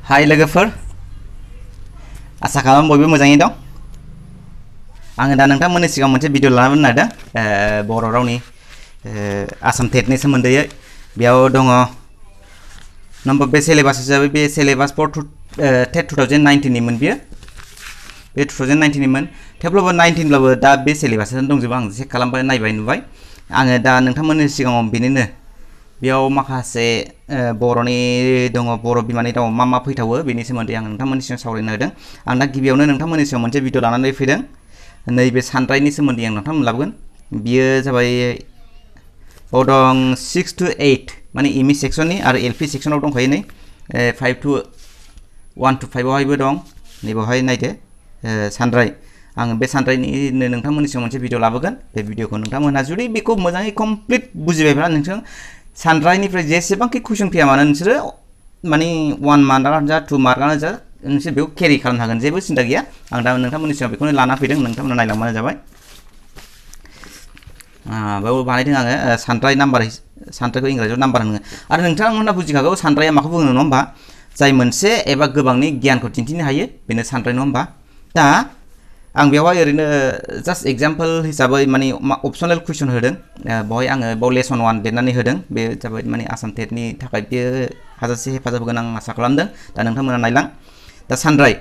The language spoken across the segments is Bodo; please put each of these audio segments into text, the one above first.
हाय लोगोफोर आसा खालाम बयबो मोजाङै दं आङो दा नोंथांमोननि सिगाङाव मोनसे भिडिअ लानानै नागिरदों बर' रावनि आसाम टेटनि सोमोन्दै बेयाव दङ नम्बर बे सिलेबास हिसाबै बे सिलेबास फर टेट 2019 निमोन बियो बे 2019 निमोन थेवब्लाबो 19 ब्लाबो दा बे सिलेबासआनो दंजोबो आं चेक खालामबाय नायबाय नुबाय आङो दा नोंथांमोननि सिगाङाव बेनिनो बेयाव माखासे बर'नि दङ बर' बिमानि राव मा मा फैथावो बेनि सोमोन्दै आं नोंथांमोननि सिगाङाव सावरायनो होदों आं दा गिबियावनो नोंथांमोननि सिगाङाव मोनसे भिडिअ लानानै फैदों नैबे सानरायनि सोमोन्दै आं नोंथांमोन लाबोगोन बियो जाबाय बाव दं 6 to 8 माने एमइ सेक्सननि आरो एलपि सेक्सनाव दंखायो नै 5 to 1 to 5 आवहायबो दं नैबावहाय नायदो सानराय आं बे सानरायनिनो नोंथांमोननि सिगाङाव मोनसे भिडिअ लाबोगोन बे भिडिअखौ नोंथांमोनहा जुदि बेखौ मोजाङै कमप्लिट बुजिबायब्ला नोंथां सानरायनिफ्राय जेसेबांखि कुइसन फैया मानो नोंसोरो माने 1 मार्कआनो जा 2 मार्कआनो जा नोंसोर बेखौ केरि खालामनो हागोन जेबो सिन्था गैया आं दा नोंथांमोननि सिगाङाव बेखौनो लाना फैदों नोंथांमोना नायलांबानो जाबाय बेयाव बानायदों आङो सानराय नाम्बार सानरायखौ इंराजियाव नाम्बार होनो आरो नोंथांमोना बुजिखागौ सानराया माखौ बुङो नङा होमबा जाय मोनसे एबा गोबांनि गियानखौ दिन्थिनो हायो बेनो सानराय नङा होमबा दा आं बेवहाय ओरैनो जास्ट एग्जाम्पल हिसाबै माने अपसनेल कुइसन होदों बेवहाय आङो बाव लेसन 1 लिरनानै होदों बे जाबाय माने आसाम टेटनि थाखाय बेयो हाजासे हेफाजाब होगोन आं आसा खालामदों दा नोंथांमोना नायलां दा सानराय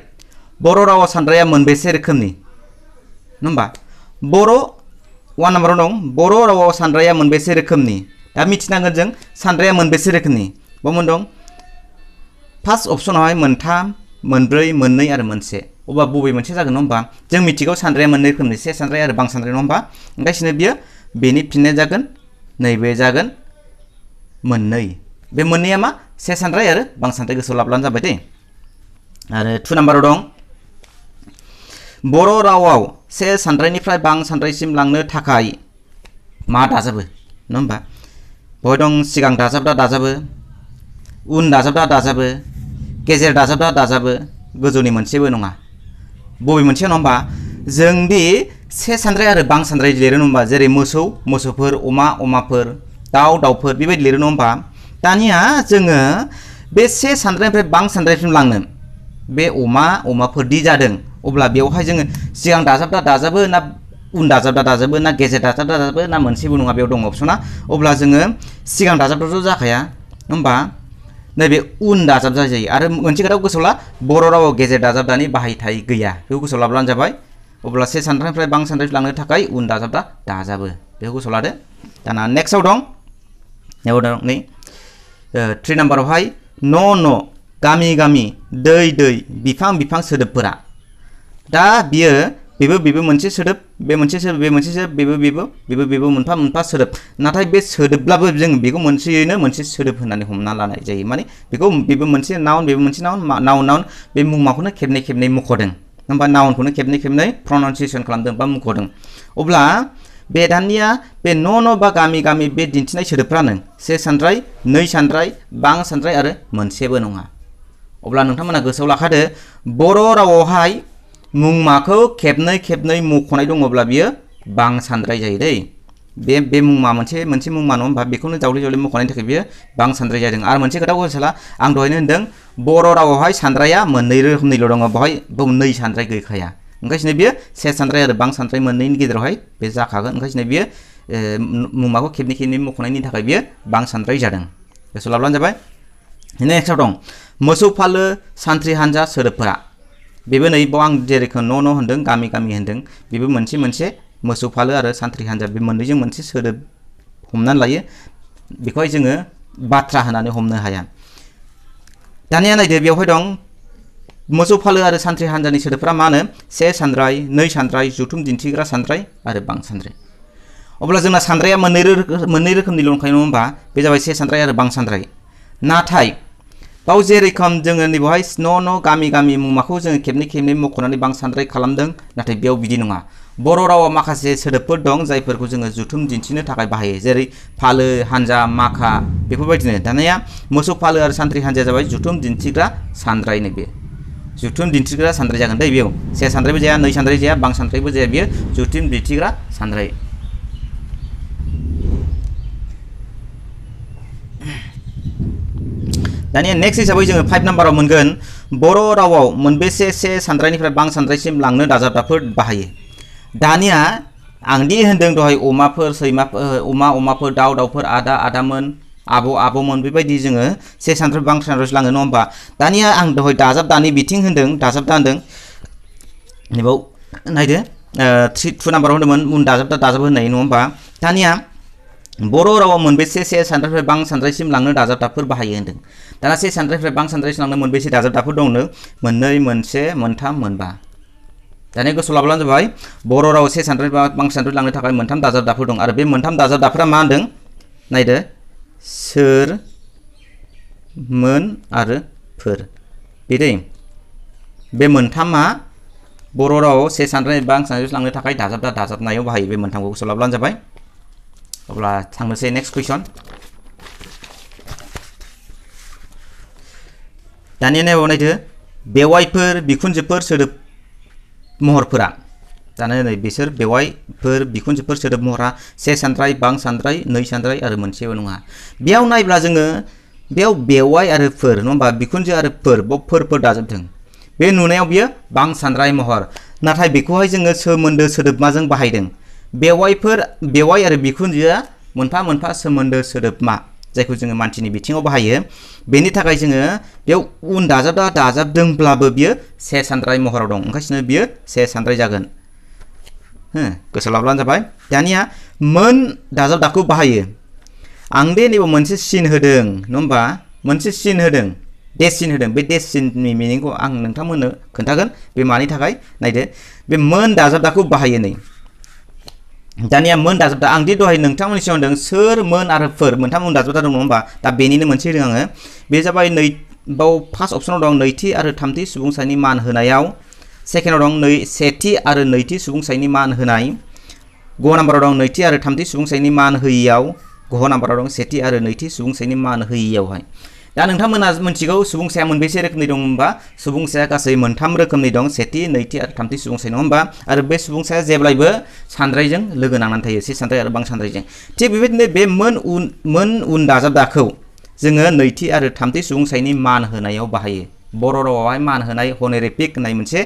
बर' रावाव सानराया मोनबेसे रोखोमनि नङा होमबा बर' 1 नाम्बाराव दं बर' रावाव सानराया मोनबेसे रोखोमनि दा मिथिनांगोन जों सानराया मोनबेसे रोखोमनि बावमोन दं फार्स्ट अपसनावहाय मोनथाम मोनब्रै मोननै आरो मोनसे अब्ला बबे मोनसे जागोन नङा होमबा जों मिथिगौ सानराया मोननै रोखोमनि से सानराय आरो बां सानराय नङा होमबा ओंखायनो बियो बेनि फिननाया जागोन नैबे जागोन मोननै बे मोननैया मा से सानराय आरो बां सानराय गोसोआव लाब्लानो जाबाय दे आरो 2 नाम्बाराव दं बर' रावाव से सानरायनिफ्राय बां सानरायसिम लांनो थाखाय मा दाजाबो नङा होमबा बहाय दं सिगां दाजाबदा दाजाबो उन दाजाबदा दाजाबो गेजेर दाजाबदा दाजाबो गोजौनि मोनसेबो नङा बबे मोनसेया नङा होमबा जों दि से सानराय आरो बां सानराय लिरो नङा होमबा जेरै मोसौ मोसौफोर अमा अमाफोर दाउ दाउफोर बेबायदि लिरो नङा होमबा दानिया जोङो बे से सानरायनिफ्राय बां सानरायसिम लांनो बे अमा अमाफोरदि जादों अब्ला बेवहाय जोङो सिगां दाजाबदा दाजाबो ना उन दाजाबदा दाजाबो ना गेजेर दाजाबदा दाजाबो ना मोनसेबो नङा बेयाव दङ अपसना अब्ला जोङो सिगां दाजाबदाथ' जाखाया होमबा नैबे उन दाजाबदा जायो आरो मोनसे खोथाखौ गोसोआव ला बर' रावाव गेजेर दाजाबदानि बाहायथाय गैया बेखौ गोसोआव लाब्लानो जाबाय अब्ला से सानरायनिफ्राय बां सानराय लांनो थाखाय उन दाजाबदा दाजाबो बेखौ गोसोआव लादो दाना नेक्स्टआव दं नै 3 नाम्बारावहाय न' न' गामि गामि दै दै बिफां बिफां सोदोबफोरा दा बियो बेबो मोनसे सोदोब बे मोनसे सोदोब बे मोनसे सोदोब बेबो मोनफा मोनफा सोदोब नाथाय बे सोदोबब्लाबो जों बेखौ मोनसेयैनो मोनसे सोदोब होननानै हमना लानाय जायो माने बेबो मोनसे नाउन बेबो मोनसे नाउन बे मुंमाखौनो खेबनै खेबनै मख'दों होमबा नाउनखौनो खेबनै खेबनै प्रनाउन्सिएसन खालामदों बा मख'दों अब्ला बे दानिया बे न' न' बा गामि गामि बे दिन्थिनाय सोदोबफ्रानो से सानराय नै सानराय बां सानराय आरो मोनसेबो नङा अब्ला नोंथांमोना गोसोआव लाखादो बर' रावावहाय मुंमाखौ खेबनै खेबनै मख'नाय दङब्ला बियो बां सानराय जायो दै बे मुंमा मोनसे मुंमा नङा होमबा बेखौनो जावले जावले मख'नायनि थाखाय बियो बां सानराय जादों आरो मोनसे खोथाखौ गोसोला आं दहायनो होनदों बर' रावावहाय सानराया मोननै रोखोमनिल' दङ बेवहाय नै सानराय गैखाया ओंखायनो बियो से सानराय आरो बां सानराय मोननैनि गेजेरावहाय बे जाखागोन ओंखायनो बियो मुंमाखौ खेबनै खेबनै मख'नायनि थाखाय बियो बां सानराय जादों गोसोआव लाब्लानो जाबाय नेक्स्टआव दं मोसौ फालो सान्थ्रि हान्जा सोदोबफोरा बेबो नै बाव आं जेरैखम न' न' होनदों गामि गामि होनदों बेबो मोनसे मोसौ फालो आरो सान्थ्रि हान्जा बे मोननैजों मोनसे सोदोब हमनानै लायो बेखौहाय जोङो बाथ्रा होनानै हमनो हाया दानिया नायदो बेवहाय दं मोसौ फालो आरो सान्थ्रि हान्जानि सोदोबफ्रा मा होनो से सानराय नै सानराय जुथुम दिन्थिग्रा सानराय आरो बां सानराय अब्ला जोंना सानराया मोननै रोखोमनिल' दंखायो नङा होमबा बे जाबाय से सानराय आरो बां सानराय नाथाय बाव जेरैखम जोङो नैबेवहाय न' न' गामि गामि मुंमाखौ जोङो खेबनै खेबनै मख'नानै बां सानराय खालामदों नाथाय बेयाव बिदि नङा बर' रावाव माखासे सोदोबफोर दं जायफोरखौ जोङो जुथुम दिन्थिनो थाखाय बाहायो जेरै फालो हान्जा माखा बेफोरबायदिनो दानिया मोसौ फालो आरो सान्थ्रि हान्जाया जाबाय जुथुम दिन्थिग्रा सानराय नैबे जुथुम दिन्थिग्रा सानराय जागोन दै बेयाव से सानरायबो जाया नै सानराय जाया बां सानरायबो जाया बियो जुथुम दिन्थिग्रा सानराय दानिया नेक्स्ट हिसाबै जोङो 5 नाम्बाराव मोनगोन बर' रावाव मोनबेसे से सानद्रायनिफ्राय बां सानद्रायसिम लांनो दाजाबदाफोर बाहायो दानिया आंदि होनदों दहाय अमाफोर सैमाफोर अमाफोर दाउफोर आदामोन आब'मोन बेबायदि जोङो से सानद्राय बां सानद्रायसिम लाङो नङा होमबा दानिया आं दहाय दाजाबदानि बिथिं होनदों दाजाबदा होनदों नैबाव नायदो 2 नाम्बाराव होनदोंमोन उन दाजाब होननाय नङा होमबा दानिया बर' रावाव मोनबेसे से सानद्रायनिफ्राय बां सानद्रायसिम लांनो दाजाबदाफोर बाहायो होनदों दाना से सानद्रायनिफ्राय बां सानद्रायसिम लांनो मोनबेसे दाजाबदाफोर दंनो मोननै मोनसे मोनथाम मोनबा दानिया गोसोआव लाब्लानो जाबाय बर' रावाव से सानद्रायनिफ्राय बां सानद्राय लांनो थाखाय मोनथाम दाजाबदाफोर दं आरो बे मोनथाम दाजाबदाफोरा मा होनदों नायदो सोर मोन आरो फोर बेदै बे मोनथामा बर' रावाव से सानद्रायनिफ्राय बां सानद्रायसिम लांनो थाखाय दाजाबनायाव बाहायो बे मोनथामखौ गोसोआव लाब्लानो जाबाय अब्ला थांनोसै नेक्स्ट कुइसन दानिया नायदो बेवाइफोर बिखुनजोफोर सोदोब महरफोरा दाना नै बिसोर बेवाइफोर बिखुनजोफोर सोदोब महरा से सानद्राय बां सानद्राय नै सानद्राय आरो मोनसेबो नङा बेयाव नायब्ला जोङो बेयाव बेवाइ आरो फोर नङा होमबा बिखुनजो आरो फोर दाजाबदों बे नुनायाव बियो बां सानद्राय महर नाथाय बेखौहाय जोङो सोमोन्दो सोदोबमाजों बाहायदों बेवाइ आरो बिखुनजोआ मोनफा मोनफा सोमोन्दो सोदोबमा जायखौ जोङो मानसिनि बिथिङाव बाहायो बेनि थाखाय जोङो बेयाव उन दाजाबदोंब्लाबो बियो से सानद्राय महराव दं ओंखायनो बियो से सानद्राय जागोन गोसोआव लाब्लानो जाबाय दानिया मोन दाजाबदाखौ बाहायो आं दे नैबे मोनसे सिन होदों नङा होमबा मोनसे सिन होदों देश सिन होदों बे देश सिननि मिनिंखौ आं नोंथांमोननो खोन्थागोन बे मानि थाखाय नायदो बे मोन दाजाबदाखौ बाहायो नै दानिया मोन दाजाबदा आं दि दहाय नोंथांमोननि सिगाङाव होनदों सोर मोन आरो फोर मोनथाम उन दाजाबदा दं नङा होमबा दा बेनिनो मोनसे होदों आङो बे जाबाय बाव फार्स्ट अपसनाव दं नैथि आरो थामथि सुबुंसानि मान होनायाव सेकेन्डआव दं सेथि आरो नैथि सुबुंसानि मान होनाय ग नाम्बाराव दं नैथि आरो थामथि सुबुंसानि मान होयियाव घ नाम्बाराव दं सेथि आरो नैथि सुबुंसानि मान होयियावहाय दा नोंथांमोना मिथिगौ सुबुंसाया मोनबेसे रोखोमनि दं होनबा सुबुंसाया गासै मोनथाम रोखोमनि दं सेथि नैथि आरो थामथि सुबुंसाय नङा होमबा आरो बे सुबुंसाया जेब्लायबो सानद्रायजों लोगो नांनानै थायो से सानद्राय आरो बां सानद्रायजों थिग बेबायदिनो बे मोन उन दाजाबदाखौ जोङो नैथि आरो थामथि सुबुंसायनि मान होनायाव बाहायो बर' रावावहाय मान होनाय हनेरिफिक होननाय मोनसे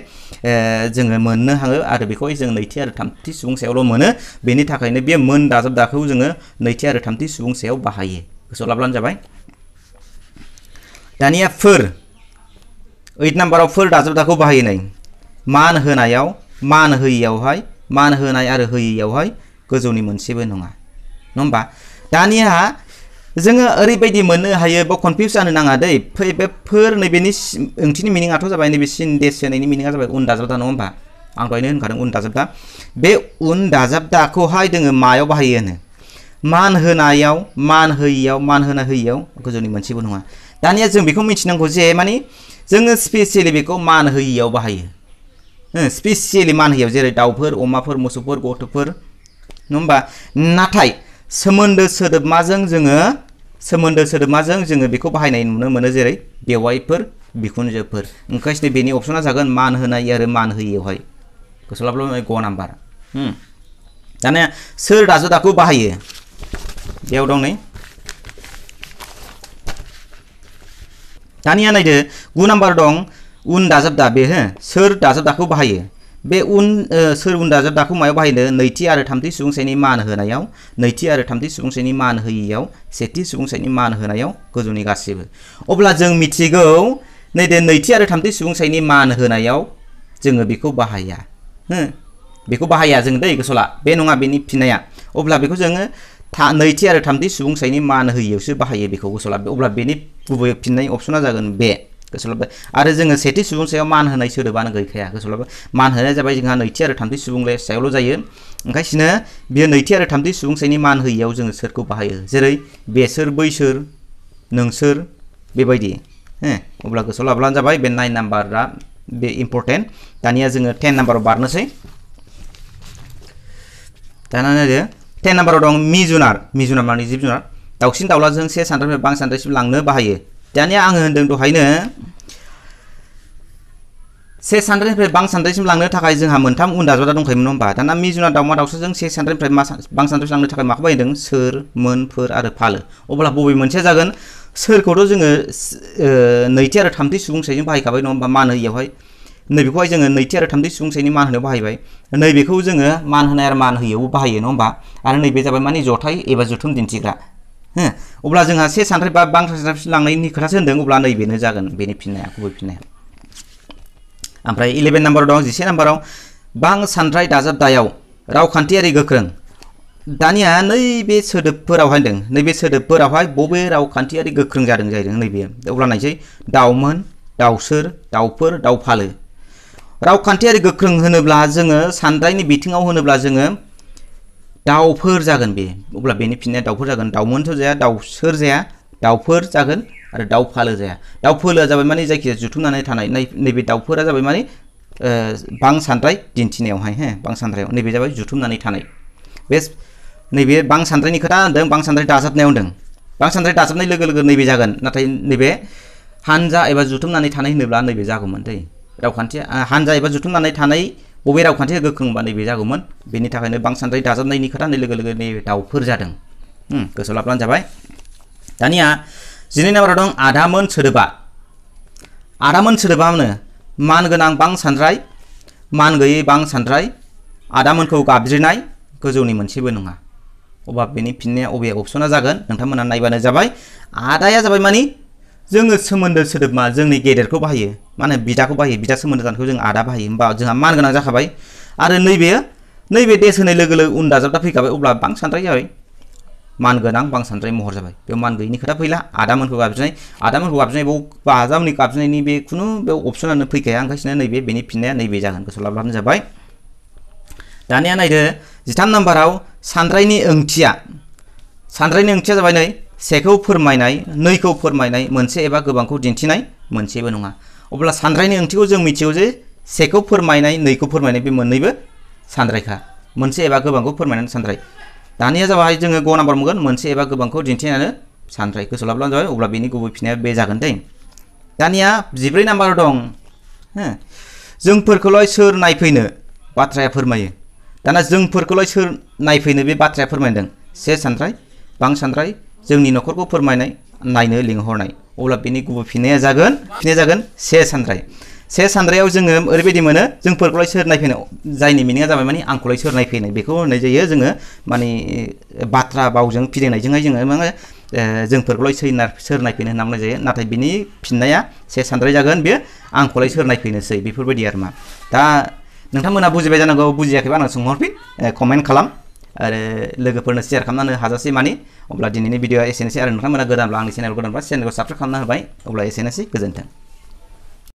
जोङो मोननो हाङो आरो बेखौहाय जों नैथि आरो थामथि सुबुंसायावल' मोनो बेनि थाखायनो बे मोन दाजाबदाखौ जोङो नैथि आरो थामथि सुबुंसायाव बाहायो गोसोआव लाब्लानो जाबाय दानिया फोर 8 नाम्बाराव फोर दाजाबदाखौ बाहायो नै मान होनायाव मान होयियावहाय मान होनाय आरो होयियावहाय गोजौनि मोनसेबो नङा होमबा दानिया जोङो ओरैबायदि मोननो हायो बा कनफिउज जानो नाङा दै बे फोर नैबेनि ओंथिनि मिनिङाथ' जाबाय नैबे सिन देश होनायनि मिनिङा जाबाय उन दाजाबदा नङा होमबा आं दहायनो होनखादों उन दाजाबदा बे उन दाजाबदाखौहाय जोङो मायाव बाहायो होनो मान होनायाव मान होयियाव मान होना होयियाव गोजौनि मोनसेबो नङा दानिया जों बेखौ मिथिनांगौ जे माने जोङो स्पेसियेलि बेखौ मान होयियाव बाहायो स्पेसियेलि मान होयियाव जेरै दाउफोर अमाफोर मोसौफोर गथ'फोर नङा होमबा नाथाय सोमोन्दो सोदोबमाजों जोङो बेखौ बाहायनाय नुनो मोनो जेरै बेवाइफोर बिखुनजोफोर ओंखायनो बेनि अपसना जागोन मान होनाय आरो मान होयियावहाय गोसोआव लाब्ला ग नाम्बार दानिया सोर दाजाबदाखौ बाहायो बेयाव दं नै दानिया नायदो 9 नाम्बार दं उन दाजाबदा बे सोर दाजाबदाखौ बाहायो बे सोर उन दाजाबदाखौ मायाव बाहायनो नैथि आरो थामथि सुबुंसायनि मान होनायाव नैथि आरो थामथि सुबुंसायनि मान होयियाव सेथि सुबुंसायनि मान होनायाव गोजौनि गासिबो अब्ला जों मिथिगौ नैदे नैथि आरो थामथि सुबुंसायनि मान होनायाव जोङो बेखौ बाहाया जों दै गोसोला बे नङा बेनि फिननाया अब्ला बेखौ जोङो नैथि आरो थामथि सुबुंसायनि मान होयियावसो बाहायो बेखौ गोसोला अब्ला बेनि गुबै फिननाय अपसना जागोन बे गोसोलाबा आरो जोङो सेथि सुबुंसायाव मान होनाय सोदोबानो गैखाया गोसोलाबा मान होनाया जाबाय जोंहा नैथि आरो थामथि सुबुंसायावल' जायो ओंखायनो बियो नैथि आरो थामथि सुबुंसायनि मान होयियाव जोङो सोरखौ बाहायो जेरै बेसोर बैसोर नोंसोर बेबायदि अब्ला गोसोआव लाब्लानो जाबाय बे 9 नाम्बारा बे इम्पर्टेन्ट दानिया जोङो 10 नाम्बाराव बारनोसै दाना नायदो 10 नाम्बाराव दं मिजुनार माने जिब जुनार दाउसिन दाउलाजों से सानद्रायनिफ्राय बां सानद्रायसिम लांनो बाहायो दानिया आङो होनदों दहायनो से सानद्रायनिफ्राय बां सानद्रायसिम लांनो थाखाय जोंहा मोनथाम उन दाजाबदा दंखायोमोन नङा होमबा दाना मि जुनार दाउमा दाउसाजों से सानद्रायनिफ्राय बां सानद्रायसिम लांनो थाखाय माखौ बाहायदों सोर मोनफोर आरो फालो अब्ला बबे मोनसेया जागोन सोरखौथ' जोङो नैथि आरो थामथि सुबुंसायजों बाहायखाबाय नङा होमबा मान होयैयावहाय नैबेखौहाय जोङो नैथि आरो थामथि सुबुंसायनि मान होनायाव बाहायबाय नैबेखौ जोङो मान होनाय आरो मान होयैयावबो बाहायो नङा होमबा आरो नैबे जाबाय माने जथाय एबा जुथुम दिन्थिग्रा हो अब्ला जोंहा से सानद्राय बा बां सानद्रायसिम लांनायनि खोथासो होनदों अब्ला नैबेनो जागोन बेनि फिननाया गुबै फिननाया ओमफ्राय 11 नाम्बाराव दं 11 नाम्बाराव बां सानद्राय दाजाबदायाव रावखान्थियारि गोख्रों दानिया नैबे सोदोबफोरावहाय होनदों नैबे सोदोबफोरावहाय बबे रावखान्थियारि गोख्रों जादों जाहैदों नैबे अब्ला नायसै दाउमोन दाउसोर दाउफोर दाउफालो रावखान्थियारि गोख्रों होनोब्ला जोङो सानद्रायनि बिथिङाव होनोब्ला जोङो दाउफोर जागोन बे अब्ला बेनि फिननाया दाउफोर जागोन दाउमोनथ' जाया दाउसोर जाया दाउफोर जागोन आरो दाउफालो जाया दाउफोलोआ जाबाय माने जायखिजाया जुथुमनानै थानाय नैबे दाउफोरा जाबाय माने बां सानद्राय दिन्थिनायावहाय हो बां सानद्रायाव नैबे जाबाय जुथुमनानै थानाय बे नैबे बां सानद्रायनि खोथा होनदों बां सानद्राय दाजाबनायाव होनदों बां सानद्राय दाजाबनाय लोगो लोगो नैबे जागोन नाथाय नैबे हानजा एबा जुथुमनानै थानाय होनोब्ला नैबे जागौमोन दै रावखान्थिया हानजा एबा जुथुमनानै थानाय बबे रावखान्थिया गोख्रोंबा नैबे जागौमोन बेनि थाखायनो बां सानद्राय दाजाबनायनि खोथा होननाय लोगो लोगो नैबे दाउफोर जादों गोसोआव लाब्लानो जाबाय दानिया 12 नाम्बाराव दं आदामोन सोदोबा होनो मान गोनां बां सानद्राय मान गैयै बां सानद्राय आदामोनखौ गाबज्रिनाय गोजौनि मोनसेबो नङा अब्ला बेनि फिननाया अबे अपसना जागोन नोंथांमोना नायबानो जाबाय आदाया जाबाय मानि जोङो सोमोन्दो सोदोब मा जोंनि गेदेरखौ बाहायो मा होनो बिदाखौ बाहायो बिदा सोमोन्दो जानायखौ जों आदा बाहायो होमबा जोंहा मान गोनां जाखाबाय आरो नैबे देश होनाय लोगो लोगो उन दाजाबदा फैखाबाय अब्ला बां सानद्राय जाबाय मान गोनां बां सानद्राय महर जाबाय बेयाव मान गैयिनि खोथा फैला आदामोनखौ गाबज्रिनाय बेयाव आदामोननि गाबज्रिनायनि बे खुनु बेयाव अपसनानो फैखाया ओंखायनो नैबे बेनि फिननाया नैबे जागोन गोसोआव लाब्लानो जाबाय दानिया नायदो 13 नाम्बाराव सानद्रायनि ओंथिया जाबाय नै सेखौ फोरमायनाय नैखौ फोरमायनाय मोनसे एबा गोबांखौ दिन्थिनाय मोनसेबो नङा अब्ला सानद्रायनि ओंथिखौ जों मिथिगौ जे सेखौ फोरमायनाय नैखौ फोरमायनाय बे मोननैबो सानद्रायखा मोनसे एबा गोबांखौ फोरमायनानै सानद्राय दानिया जाबाय जोङो ग नाम्बार मोनगोन मोनसे एबा गोबांखौ दिन्थिनानै सानद्राय गोसोआव लाब्लानो जाबाय अब्ला बेनि गुबै फिननाया बे जागोन दै दानिया 14 नाम्बाराव दं जोंफोरखौलाय सोर नायफैनो बाथ्राया फोरमायो दाना जोंफोरखौलाय सोर नायफैनो बे बाथ्राया फोरमायदों से सानद्राय बां सानद्राय जोंनि न'खरखौ फोरमायनाय नायनो लिंहरनाय अब्ला बेनि गुबै फिननाया जागोन से सानद्रायाव जोङो ओरैबायदि मोनो जोंफोरखौलाय सोर नायफैनो जायनि मिनिङा जाबाय माने आंखौलाय सोर नायफैनो बेखौ होननाय जायो जोङो माने बाथ्रा बावजों फिदिंनायजोंहाय जोङो माने जोंफोरखौलाय सोर नायफैनो होनना बुंनाय जायो नाथाय बिनि फिननाया से सानद्राय जागोन बेयो आंखौलाय सोर नायफैनोसै बेफोरबायदि आरो मा दा नोंथांमोना बुजिबाय जानांगौ बुजियाखैबा आंनो सोंहरफिन कमेन्ट खालाम आरो लोगोफोरनो शेयार खालामनानै हाजासे मानि अब्ला दिनैनि भिडिअआ एसेनोसै आरो नोंथांमोना गोदानब्ला आंनि चेनेलखौ साबस्क्राइब खालामना होबाय अब्ला एसेनोसै गोजोन्थों।